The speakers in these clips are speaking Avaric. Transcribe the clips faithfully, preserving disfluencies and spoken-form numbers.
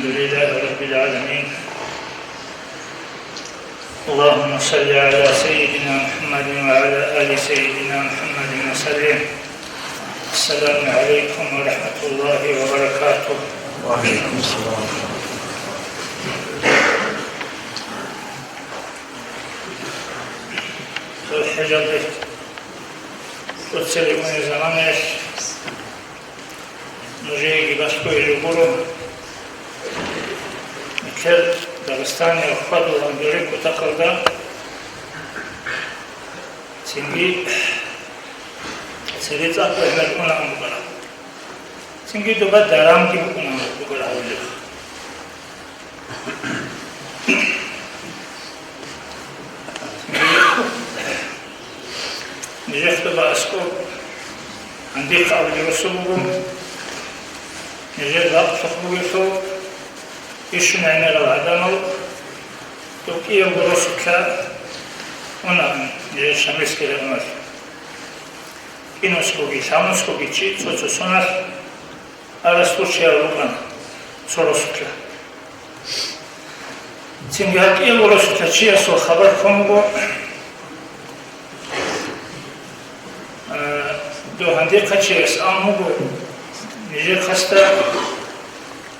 الحمد لله رب العالمين. اللهم صل على سيدنا محمد وعلى آل سيدنا محمد وسلم. السلام عليكم ورحمة الله وبركاته. وعليكم السلام. ЗулхӀижалде цӀуцӀцӀалъ унеб заманаялъ нужееги балъгояб гуро, нилъер Дагъистаналъ хьвадулгӀан дуре кутакалда цинги цере цӀакъ бегьлъун букӀараб, цинги доба дарамги букӀун букӀараб гьавилеб. Нижехъе аскӀоб гьандихъ абулеб росу буго, нижер бакълъухъ бугелъул, ишун гӀемерал гӀадамал доб кӀиябго росулъа унаан нижер Шамилский районалъ. КӀинусгоги лъабнусгоги чи цо-цо соналъ арас случаял рукӀана цо росулъа. Цинги гьаб кӀиябго росулъа чиясул хабар ккун буго, а, дов гьандихъа чияс абун буго, нижер хасда,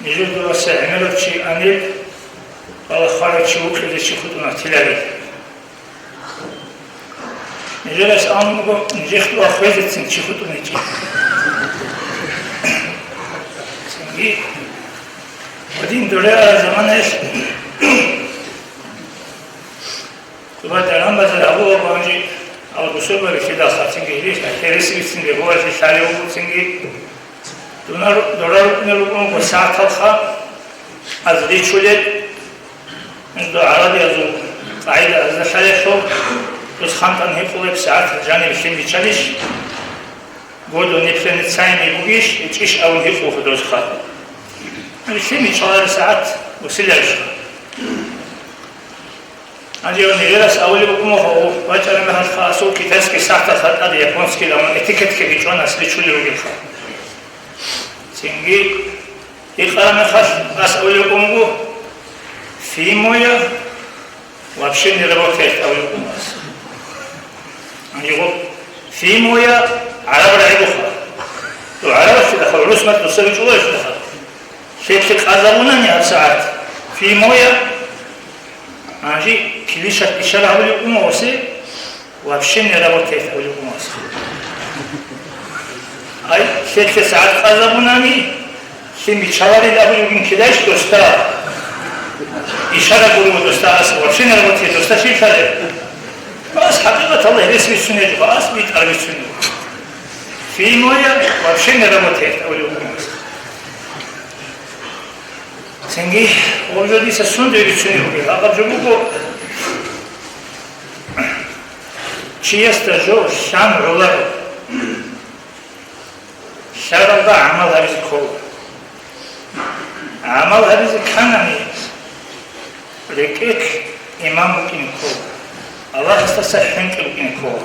нижер дураса гӀемерав чи анил, балагьарав чи вукьизе чи хутӀун атиларин. Нижерас абун буго, нижехъ дуа хвезецин чи хутӀун гьечӀин. Цинги гьадин дуре араб заманаялъ дуба даран-базар гьабулеб гьанже, алгусурбаби лъидалха, цинги гьересиги цинги гьуаллъи лъалев вуго цинги. Дунар-, дора рукӀунел рукӀун буго сагӀаталха, аз ричулел, между гӀарабиязул къагӀида азда лъалелъул, дос хантӀан гьикъулеб сагӀат жаниб лъим биччалищ, году непроницаемый бугищ, гьечӀищ абун гьикъулха досха. Лъим биччалареб сагӀат усиларищха? Гьанже нижерас абулеб букӀун буго, вачӀараб мехалъха асул китайский сагӀаталъа тӀаде японский ламан этикетка бичӀчӀун асличулел ругелха. Цинги гьикъараб мехалъ ас абулеб букӀун буго, фимоя вообще не работает абулеб букӀун ас. Гьанже гъоб фимоя гӀараб рагӀи буха. ГӀарабалъидахъал, гӀурус мацӀ дуса бичӀчӀуларищ дахъал. Лъелъе къазабунани гьаб сагӀат фимоя, гьанже килищалъ ишара гьабулев вуго, вообще не работает абулев вуго. Ай, лъелъе сагӀат къазабунани, лъим биччаларил абулев вугин килищ досда. Ишара гурев досда, ас вообще не работает, досда щиб лъалеб? Ас хӀакъикъаталда гьерес бицунеб, ас битӀар бицунеб. Фимоя вообще не работает абулев вуго. Цинги гъоб жо дица сунде бицунеб бугеб? Гьаб жо буго, чиясда жо лъан гӀоларо, лъаралда гӀамал гьабизе ккола. ГӀамал гьабизе кканани, рекӀелъ иман букӀине ккола, Аллагьасдаса хӀинкъи букӀине ккола.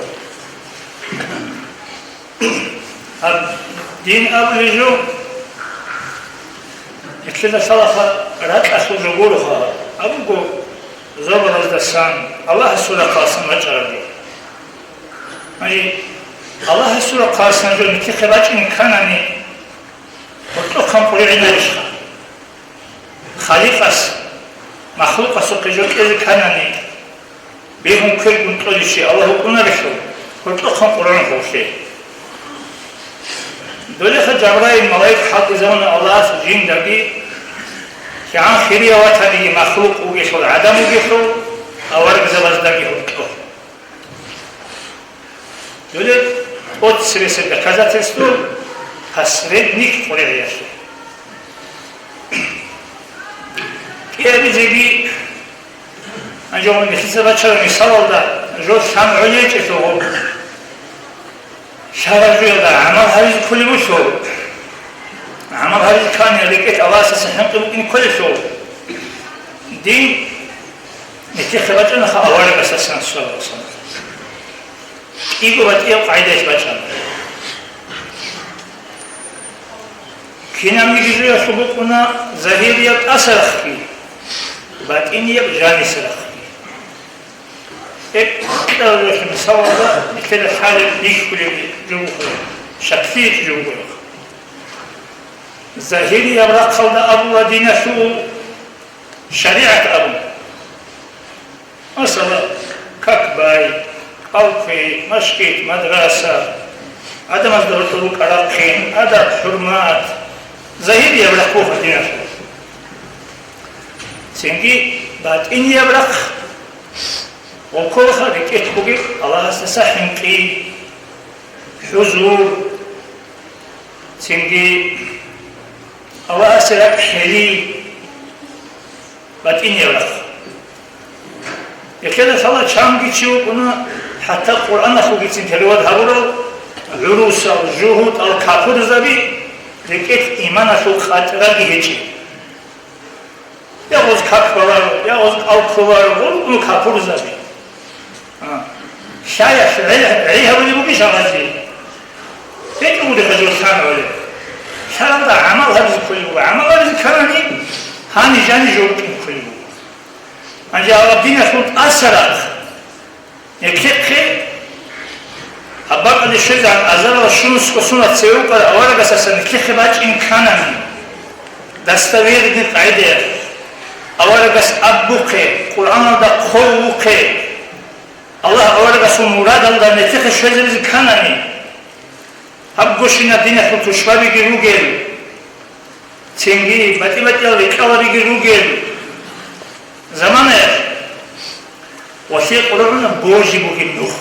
Гьаб дин абулеб жо, нилъеда лъалаха ракьалъул жо гуроха, абуго, зобалаздасан, Аллагьасул рахъалъан бачӀарабги. Гьанже Аллагьасул рахъалъан жо нилъехъе бачӀине кканани, гьоркьохъан къваригӀинарищха? Халикъас махлукъасухъе жо кьезе кканани, бегьун квергун кьолев чи Аллагь вукӀунарелъул, гьоркьохъан къваригӀун хъувлъе. Долеха Жабраил малаик хӀалтӀизавуна Аллагьас жиндаги, кигӀан хирияв ватаниги махлукъ вугелъул, гӀадан вугелъул, аварагзабаздаги гьоркьо. Доле тӀоцебесеб доказательство посредник къваригӀиялъе. КӀиабизеги, гьанже гьун нилъеца бачараб мисалалда, жо лъан гӀолечӀелъул гъоб лъараб жоялда гӀамал гьабизе кколеб буго. ГӀамал гьабизе ккани, рекӀелъ Аллагьасдаса хӀинкъи букӀине кколелъул. Дин нилъехъе бачӀунаха аварагасдасан, саллаллагьу гӀалайгьи ва саллам. КӀиго батӀияб къагӀидаялъ бачӀана. Кинабниги жоялъул букӀуна загьирияб тӀасарахъги, батӀинияб жанисарахъги. Гьеб кьалаб мисалалда нилъеда лъалеб бихьулеб жо буго, щаклъияб жо буго. Загьирияб рахъалда абула диналъул шаригӀат абун. Масала, как бай, кӀал кквей, мажгит, мадраса, гӀадамазда гьоркьор рукӀа-рахъин, адаб-хӀурмат, загьирияб рахъ буго диналъул. Цинги батӀинияб рахъ, гьеб кколаха рекӀелъ бугеб Аллагьасдаса хӀинкъи, хӀузур, цинги Аллагьасе ракӀ хӀели, батӀинияб рахъ. Гьелъ лъала чанги чи вукӀуна, хӀатта Къуръаналъулгицин перевод гьабурал гӀурусал, жугьутӀал, капурзаби рекӀелъ иманалъул къатӀраги гьечӀеб. Я гъоз как баларо, я гъоз кӀал кколаро, гъо рукӀуна капурзаби. А. Лъаялъ гӀи-, гӀи гьабулеб бугищ гьабазе? БетӀер гури гьажо лъан гьавалеб. Лъаралда гӀамал гьабизе кколеб буго. ГӀамал гьабизе кканани, гьаниб жаниб жо рукӀине кколеб буго. Гьанже гьаб диналъул тӀасарахъ, нилъехъе гьаб бакӀалде щвезегӀан азарила щунусго соналъ цеве вукӀарав аварагасдасан нилъехъе бачӀин кканани, достоверный къагӀидаялъ, аварагас абухъе, Къуръаналда хъван вухъе, Аллагь аварагасул мурадалда нилъехъе щвезабизе кканани, гьаб гощинаб диналъул тушбабиги ругел, цинги батӀи-батӀиял рикӀкӀалабиги ругел заманаялъ, гъолъие къулгӀуна божи бугеб нух.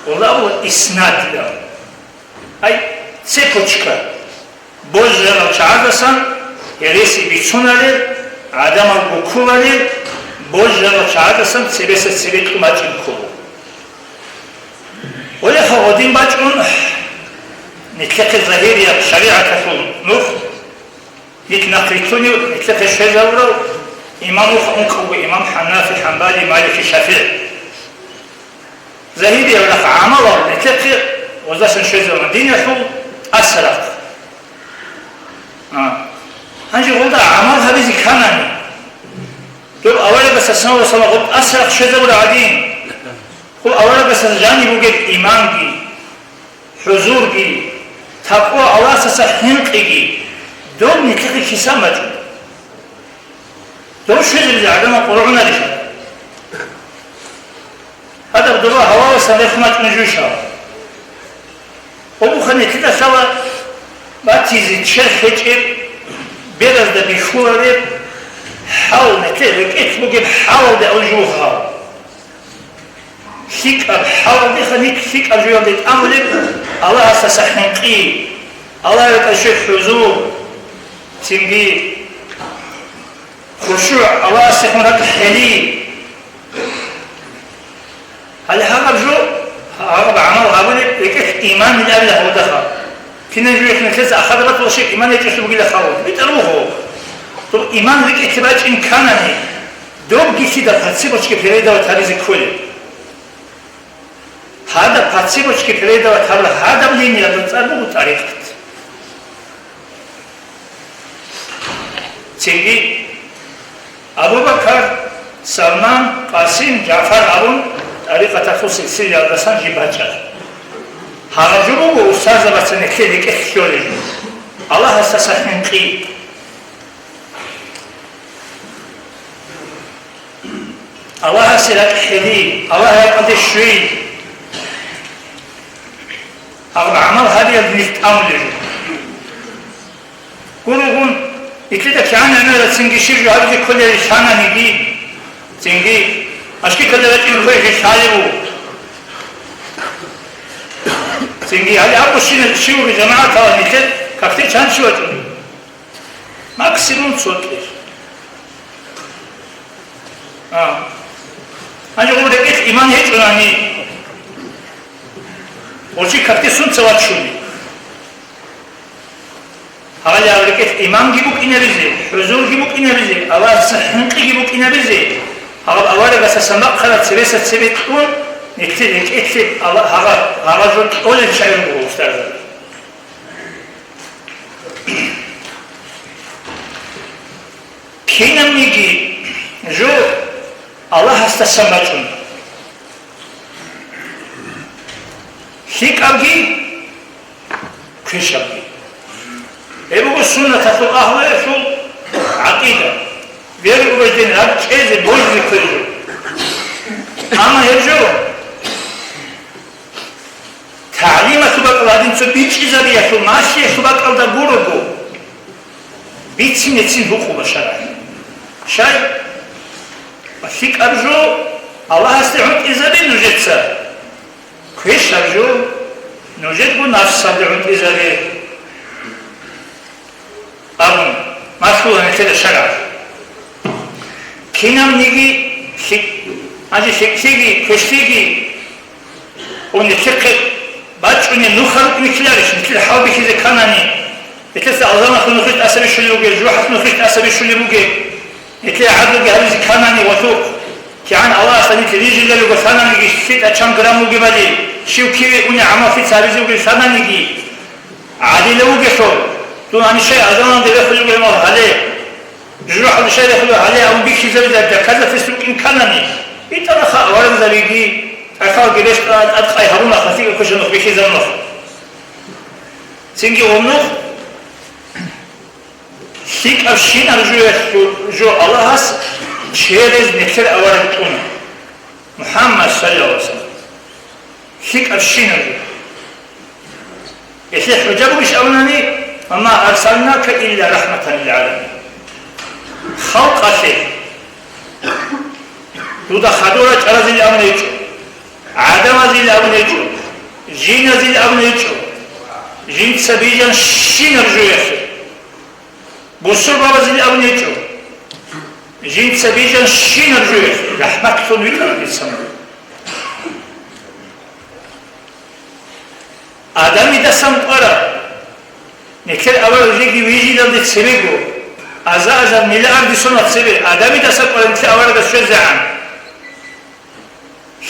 Гъолда абула иснад, ай, цепочка. Божарал чагӀаздасан гьереси бицуналел, гӀадамал гуккуларел, божарал чагӀаздасан цебеса цебе кьумачӀин ккола. Гьелъ гьадин бачӀун, нилъехъе загьирияб шаригӀаталъул нух, нилъ нахърилълъунев, нилъехъе щвезабурав имамухъ ункъавго имам ХӀанафи, ХӀамбали, Малики, ШафигӀи. Загьирияб рахъ гӀамалал нилъехъе гъоздасан щвезабуна диналъул тӀасарахъ. А. Гьанже гъолда гӀамал гьабизе кканани, доб аварагасда саллаллагьу гӀалайгьи ва саллам гъоб тӀасарахъ щвезабураб гӀадин, гъоб аварагасда жаниб бугеб иманги, хӀузурги, такъва Аллагьасдаса хӀинкъиги, доб нилъехъе кисан бачӀун. Дов щвезабизе гӀадамал къулгӀунарищ? Гьадаб доба гьаваласан рехун бачӀунеб жойищ гьаб? Гъобухъа нилъеда лъала батизе черх гьечӀеб, беразда бихьулареб хӀал, нилъер рекӀелъ бугеб хӀалалде абулеб жо буго гьаб. ЛъикӀаб хӀалалдеха нилъ лъикӀаб жоялде тӀамулеб Аллагьасдаса хӀинкъи, Аллагьасда щвей хӀузур, цинги хушугӀ, Аллагьасдехун ракӀ хӀели. Гьале гьагъаб жо, гьагъаб гӀамал гьабулеб рекӀелъ иман абила гьавдаха. Кинаб жоялъ нилъеца ахадабат воши иман гьечӀелъул бугила хал. БитӀар буго. Доб иман рекӀелъе бачӀин кканани, добги лъида по цепочке передавать гьабизе кколеб? Гьадаб по цепочке передавать гьабураб гьадаб линиялда цӀар буго тӀарикъат. Цинги Абу-Бакар, Салман, Къасим, Жафар абун тӀарикъаталъул силсилаялдасан жиб бачӀана. Гьагъаб жо буго устарзабаца нилъее рекӀелъ лъолеб жо. Аллагьасдаса хӀинкъи. Аллагьасе ракӀ хӀели, Аллагь ракӀалде щвей. Гьаб гӀамал гьабиялде нилъ тӀамулел руго. Гурогун, итлъида кигӀан гӀемерацинги щиб жо гьабизе кколел лъананиги, цинги, ашкикалда рачӀин хвей лъалев вуго. Цинги, гьале абу щина-, щивги жамагӀаталан нилъер какде чан чи вачӀун? Максимум цо кӀир. А. Гьанже гъоб рекӀелъ иман гьечӀунани, гъочи какде сунца вачуни? Гьале гьаб рекӀелъ иманги букӀинабизе, хӀузурги букӀинабизе, Аллагьасда хӀинкъиги букӀинабизе, гьаб аварагасда самахъараб цебеса цебе кьун, нилъер рекӀелъе Аллагь гьагъа, гьагъа жо кьолел чагӀи руго, устарзаби. Кинабниги жо Аллагьасдасан бачӀун. ЛъикӀабги, квешабги. Гьеб буго суннаталъул агьлуялъул гӀакъида. Вероубеждение ракӀчӀезе, божизе кквезе жо. Амма гьеб жо тагӀлималъул бакӀалда гьадин цо бичӀчӀизабиялъул, малъиялъул бакӀалда гурого, бицин-бицин гьукъула шаргӀалъ. Щай? ЛъикӀаб жо Аллагьасде гӀунтӀизабе нужеца. Квешаб жо нужерго нафсалде гӀунтӀизабе абун малъула нилъеда шаргӀалъ. Кинабниги лъикӀ-, гьанже лъикӀлъиги, квешлъиги, ва нилъехъе бачӀунеб нуха рукӀине ккеларищ, нилъер хӀалбихьизе кканани, нилъеца алжаналъул нухалъ тӀаса бищулеб бугеб, жужахӀалъул нухалъ тӀаса бищулеб бугеб, нилъее гӀадлуги гьабизе кканани ва лъухъ, кигӀан Аллагьасда нилъ рижизарилго лъананиги лъикӀа чан грамм бугебали, щив киве уни гӀамал лъица гьабизе бугеб лъананиги, гӀадилав вугелъул, дун гьаниб щай алжаналде рехулев вугеб гьале, жужахӀалде щай рехулев гьале абун бихьизабизе доказательств рукӀин кканани, итӀанаха аварагзабиги, тӀахьалги рещтӀа тӀадкъай гьабунаха, лъикӀаб квешаб нух бихьизабунаха. Цинги гъоб нух лъикӀабщинаб жоялъул жо Аллагьас через нилъер авараг кьуна, МухӀаммад саллаллагьу гӀалайгьи вассалам. ЛъикӀабщинаб жо. Гьелъие хӀужа бугищ абунани, «Ва ма арсалнака илля рахӀматан лил гӀаламин». Халкъалъе дуда хадур рачӀаразил абун гьечӀо, гӀадамазил абун гьечӀо, жиназил абун гьечӀо, жинца бижанщинаб жоялъе. Бусурбабазил абун гьечӀо, жинца бижанщинаб жоялъе рахӀматлъун витӀана дица мун. Адамидасан кӀвараб, нилъер авараг жеги вижилалде цебего, аза-азар миллиардисона цебе Адамидасан кӀвараб нилъер аварагас щвезегӀан.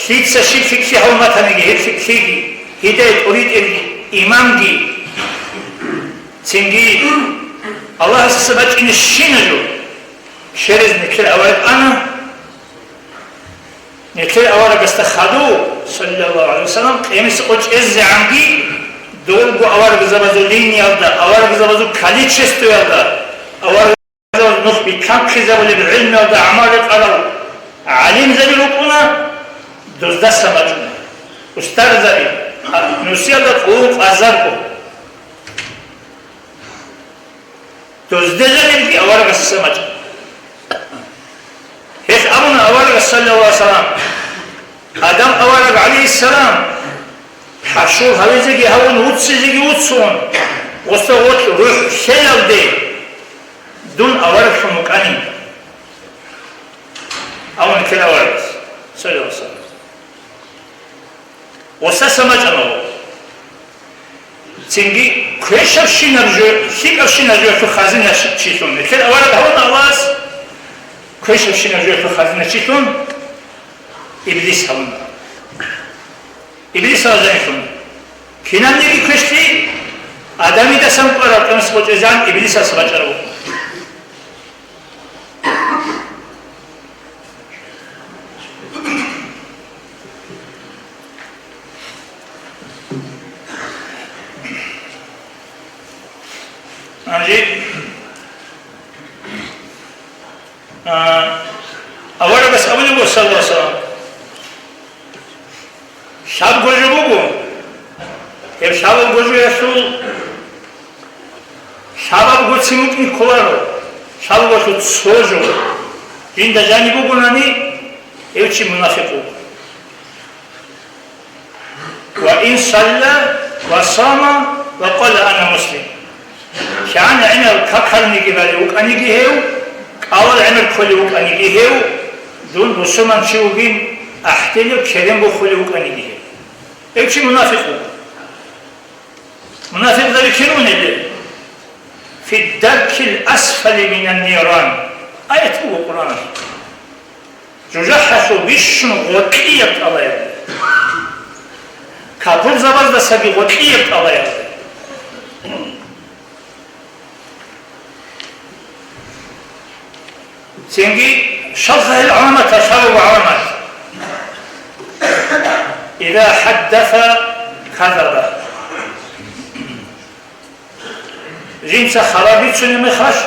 Лъица щиб лъикӀлъи гьабун батаниги, гьеб лъикӀлъиги, гьидае тӀуритӀелги, иманги, цинги Аллагьасдаса бачӀине щинаб жо, через нилъер авараг ана. Нилъер аварагасда хадув, саллаллагьу гӀалайгьи вассалам, къемиса къо чӀезегӀанги, дурго аварагзабазул линиялда, аварагзабазул количествоялда, авараг нух битӀанхъизабулеб гӀилмуялда гӀамал рекъарал гӀалимзаби рукӀуна, доздаса бачӀуна. Устарзаби, а, нусиялда къуллукъ азарго. Доздезабилги аварагасдаса бачӀана. Гьелъ абуна аварагас, саллаллагьу гӀалайгьи вассалам, Адам авараг, гӀалайгьиссалам, хӀашур гьавизеги гьавун, вуццизеги вуццун, гъосда гъорлъ рухӀ лъелалде дун авараглъун вукӀани. Абуна ккела аварагас, саллаллагьу гӀалайгьи вассалам. Гъосдаса бачӀана гъо. Цинги квешабщинаб жо, лъикӀабщинаб жоялъул хазина чи-, чилъун. Нилъер авараг гьавуна Аллагьас, квешабщинаб жоялъул хазина чилъун? Иблис гьавуна. Иблис гьавзанилъун. Кинабниги квешлъи Адамидасан кӀвараб къемиса къо чӀезегӀан Иблисас бачӀараб букӀун. Гьанже, а, аварагас абулеб буго, саллаллагьу гӀалайгьи вассалам, лъабго жо буго. Гьеб лъабабго жоялъул лъабабго цин букӀин кколаро, лъабабалъул цо жо. Жинда жаниб бугонани, гьев чи мунафикъ вуго. «Ва ин салла ва сама ва къала: ана муслим». КигӀан гӀемер какалниги балев вукӀаниги гьев, кӀалал гӀемер кколев вукӀаниги гьев, дун бусурманчи вугин ахӀделев керен бухулев вукӀаниги гьев. Гьев чи мунафикъ вуго. Мунафикъзаби кин унеб? «Фи даркил асфали минан ниран». Аят буго Къуръаналъ. ЖужахӀалъул бищун гъоркьияб тӀалаялде. Капурзабаздасаги гъоркьияб тӀалаялде. Цинги шалха гьел гӀаламатал лъабабго гӀаламат. Иза хӀаддаса казаба. Жинца хабар бицунеб мехалъ,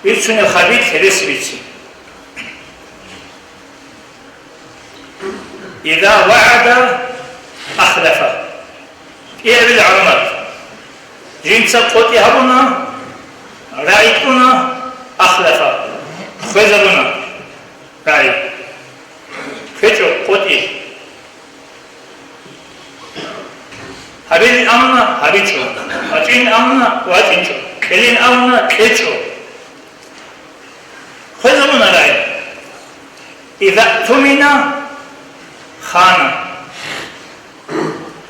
бицунеб хабилъ гьересизе бицин. Иза вагӀада ахлафа. КӀиабил гӀаламат. Жинца къотӀи гьабуна, рагӀи кьуна, ахлафа. Хвезабуна рагӀи. КквечӀо къотӀи. Гьабилин абуна, гьабичӀо. ВачӀин абуна, вачӀинчӀо. Кьелин абуна, кьечӀо. Хвезабуна рагӀи. Иза тумина хана.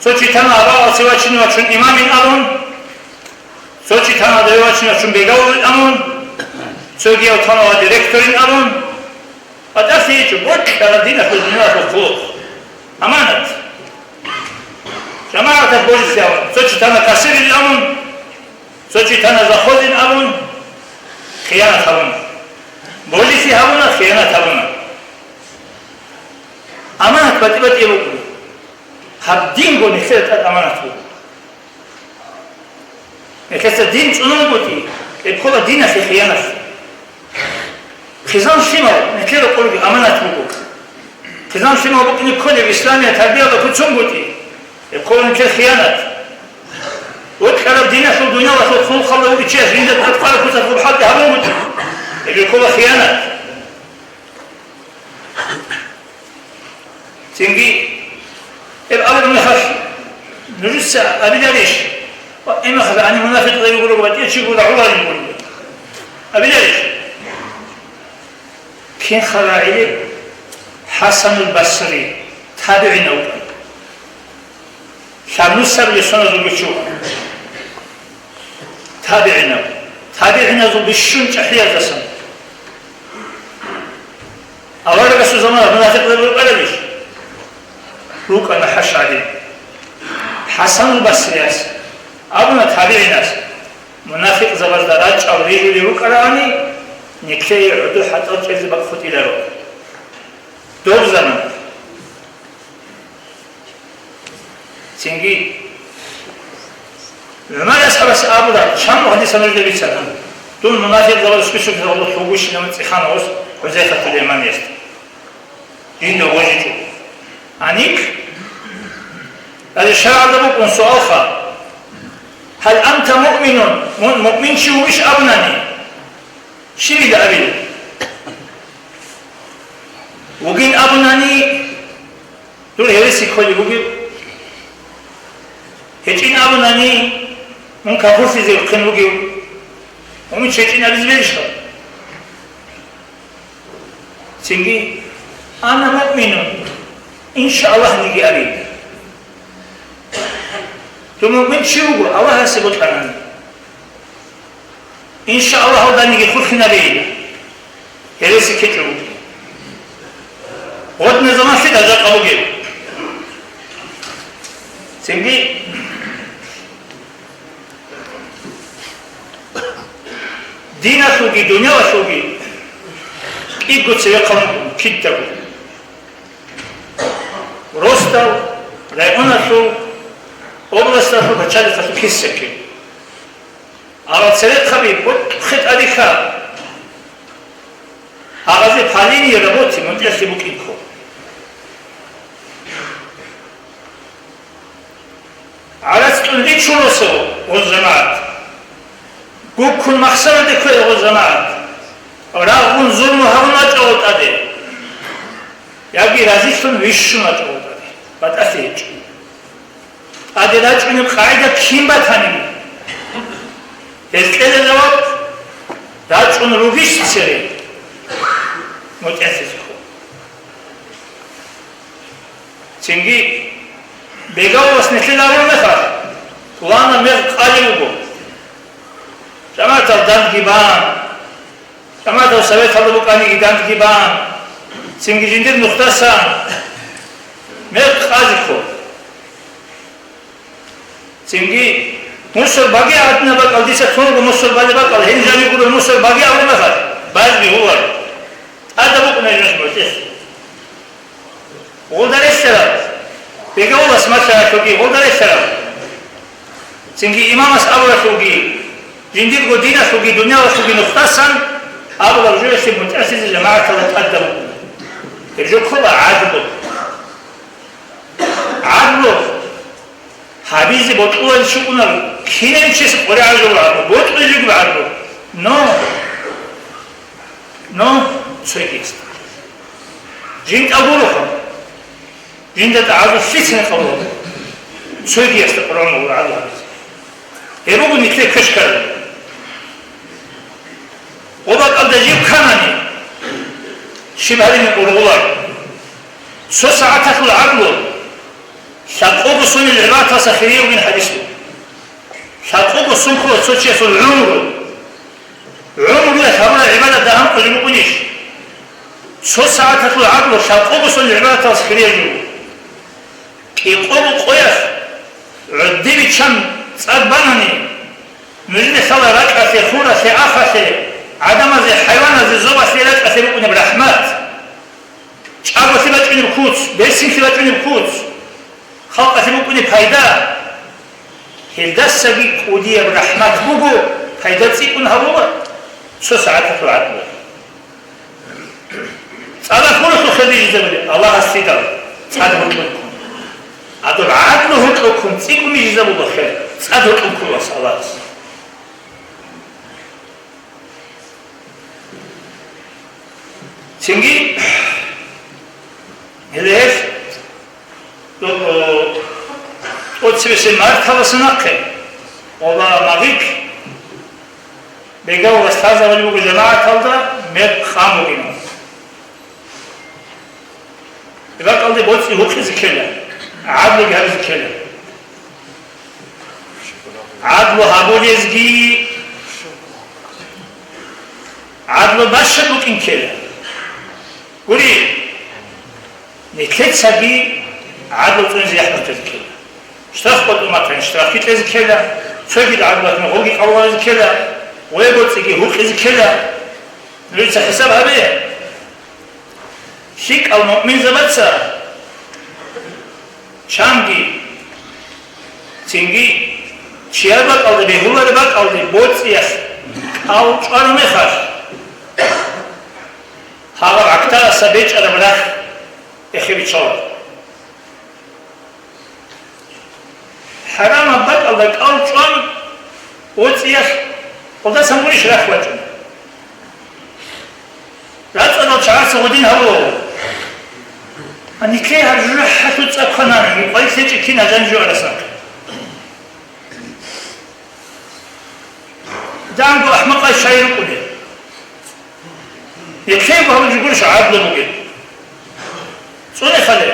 Цо чи тана абаалъе вачине вачун имамин абун, цо чи тана дое вачине вачун бегавулин абун, цогияв тана ва директорин абун, батӀалъи гьечӀо, бокьараб диналъул дуниялалъул хъулухъ. Аманат. ЖамагӀаталъ божизе абун, цо чи тана кассирин абун, цо чи тана завхозин абун, хиянат гьабуна. Божизе гьабуна, хиянат гьабуна. Аманат батӀи-батӀи буго. Гьаб динго нилъеда тӀад аманат буго. Нилъеца дин цӀунун бугони, гьеб ккола диналъе хиянат. Хъизан-лъимал нилъер рокъорги аманат буго. Хъизан-лъимал букӀине кколеб исламияб тарбияда куцун бугони, гьеб ккола нилъер хиянат. Вокьараб диналъул дуниялалъул хъулухъалда вугев чияс жинда тӀад ккараб куцалъ хӀалтӀи гьабун бугони, гьеб ккола хиянат. Цинги гьеб абураб мехалъ, нужеца абиларищ? Ва гьеб мехалъ гьаниб мунафикъ гьев гурого ва кӀиго чи гуро гӀоларин гурого. Абиларищ? Кин хал рагӀилеб? ХӀасанул Басри, табигӀинав вукӀана. Лъабнусаб ресоназул гучу. ТабигӀинав. ТабигӀиназул бищун чӀахӀияздасан. Аварагасул замана мунафикъ гьев рукӀарабищ? РукӀана, хӀашагӀадин. ХӀасанул Басрияс абуна табигӀинас, мунафикъзабазда рачӀал рижулев рукӀарани, нилъее гӀодор хӀатӀал чӀезе бакӀ хутӀиларо. Доб замана. Цинги ГӀумар асхӀабас абура, чан гьадисал нужеда бицана, дун мунафикъзабазул списокалда лъугьущинав цӀехана гъос ХӀузайфатул Яманиялъ. Жинда божичӀо. Гьаниб, гьале шаргӀалда букӀун суалха, гьал анта муъминун, мун муъминчи вугищ абунани, щибила абила? Вугин абунани, дур гьереси кколеб бугеб? ГьечӀин абунани, мун капурлъизе вухъин вугев? Мун гьечӀин абизе берищха? Цинги, ана муъминун, иншааллагьниги абила. Дун муъминчи вуго, Аллагьасе бокьанани. Иншааллагь, гьалданиги хурхинабейила. Гьереси ккечӀо бугеб. Гъодна заман лъикӀал жакъа бугеб. Цинги диналъулги, дуниялалъулги кӀиго цевехъан вукӀун кидаго. Росдал, районалъул, областалъул, пачалихъалъул киса-кин. Амма церехъаби бутӀухъе тӀадихьа. Гьабазе по линии работы мутӀигӀлъи букӀинго. ГӀарац кьун ричун росо гъоз жамагӀат. Гуккун махсараде ккве гъоз жамагӀат. Рагъун зулму гьабун вачӀа гъо тӀаде. Яги разилъун вищун вачӀа гъо тӀаде. БатӀалъи гьечӀо. ТӀаде рачӀунеб къагӀида кин батани, гьез кьела жаваб, рачӀун ругищ цере? МутӀигӀлъизе ккола. Цинги бегавулас нилъеда абураб мехалъ, пуланаб мех къалев вуго. ЖамагӀатал дандги бан, ЖамагӀатал советалда букӀаниги дандги бан, цинги жиндир нухдасан мех къазе ккола. Цинги мусор баги гӀадинаб бакӀал, дица тунго мусор балеб бакӀал, гьениб жаниб гуро мусор баги абураб мехалъ, базби гьувар. Машаялъулги гъолда релълъараб. Цинги имамас абуралъулги, жиндирго диналъулги дуниялалъулги нухдасан абураб жоялъе мутӀигӀлъизе жамагӀаталда тӀадаб букӀуна. Гьеб жо ккола гӀадлу. ГӀадлу гьабизе бокьуларищ букӀунеб, кинаб чиясе къваригӀараб жо гӀадлу, бокьулеб жоги гӀадлу. Но, но цогиясда. Жинда гуроха. Жинда тӀагӀазул лъицин къабул. Цогиясда Къуръан ва гӀадлу гьабизе. Гьеб буго нилъер квеш ккараб. Гъоб бакӀалда жиб кканани, щиб гьарине ургъулар. Цо сагӀаталъул гӀадлу лъабкъого сонил гӀибадаталдаса хирияб бугин хӀадис буго. Лъабкъого сон ккола цо чиясул гӀумру. ГӀумруялъ гьабураб гӀибадат дагьаб къулеб букӀунищ? Цо сагӀаталъул гӀадлу лъабкъого сонил гӀибадаталдаса хирияб буго. КӀикъого къоялъ гӀодобе чан цӀад банани, нужеда лъала ракьалъе, хуралъе, ахалъе, гӀадамазе, хӀайваназе, зобалъе ракьалъе букӀунеб рахӀмат. ЧӀаголъи бачӀунеб куц, берцинлъи бачӀунеб куц, халкъалъе букӀунеб пайда. Гьелдасаги кӀудияб рахӀмат буго, пайда цӀикӀкӀун гьабула цо сагӀаталъул гӀадлу. ЦӀадахъ гьуралъул хер рижизабулеб Аллагьас лъидал цӀад гьоркьоб ккун. Гьадаб гӀадлу гьоркьоб ккун цӀикӀкӀун бижизабула хер, цӀад гьоркьоб кколас Аллагьас. Цинги гьеле гьелъ тӀоцебесеб марталаса нахъе ва магъиблъи бегал васазавали буго жамагӀаталда мекъ къан бугин. Ракьалде боцӀи гьукъизе ккела, гӀадлуги гьабизе ккела. ГӀадлу гьабулезги гӀадлу бащад букӀин ккела. Гури, нилъецаги гӀадлу цӀунизе яхӀ батизе ккела. Штраф къотӀун батани, штрафги кьезе ккела, цоги гӀадлу батани, гъолги къабуларизе ккела, гъоя боцӀиги гьукъизе ккела. Нужеца хӀисаб гьабе. ЛъикӀал муъминзабаца чанги, цинги чияр бакӀалде, бегьулареб бакӀалде боцӀиялъ кӀал чӀвараб мехалъ, гьагъаб гӀахьдаса бечӀараб рахь эхе биччаларо. ХӀарамаб бакӀалда кӀал чӀван, боцӀиялъ гъолдасан гурищ рахь бачӀун? РацӀцӀадал чагӀаца гъодин гьавула. Гьанилъе гьаб жужахӀалъур цӀа кванани, гьукъай лъечӀеб кин гьажан жо арасахъе. Данго ахӀмакъай щай рукӀунел? Нилъего гьабулеб гурищ гӀадлу бугеб? ЦӀуне хале,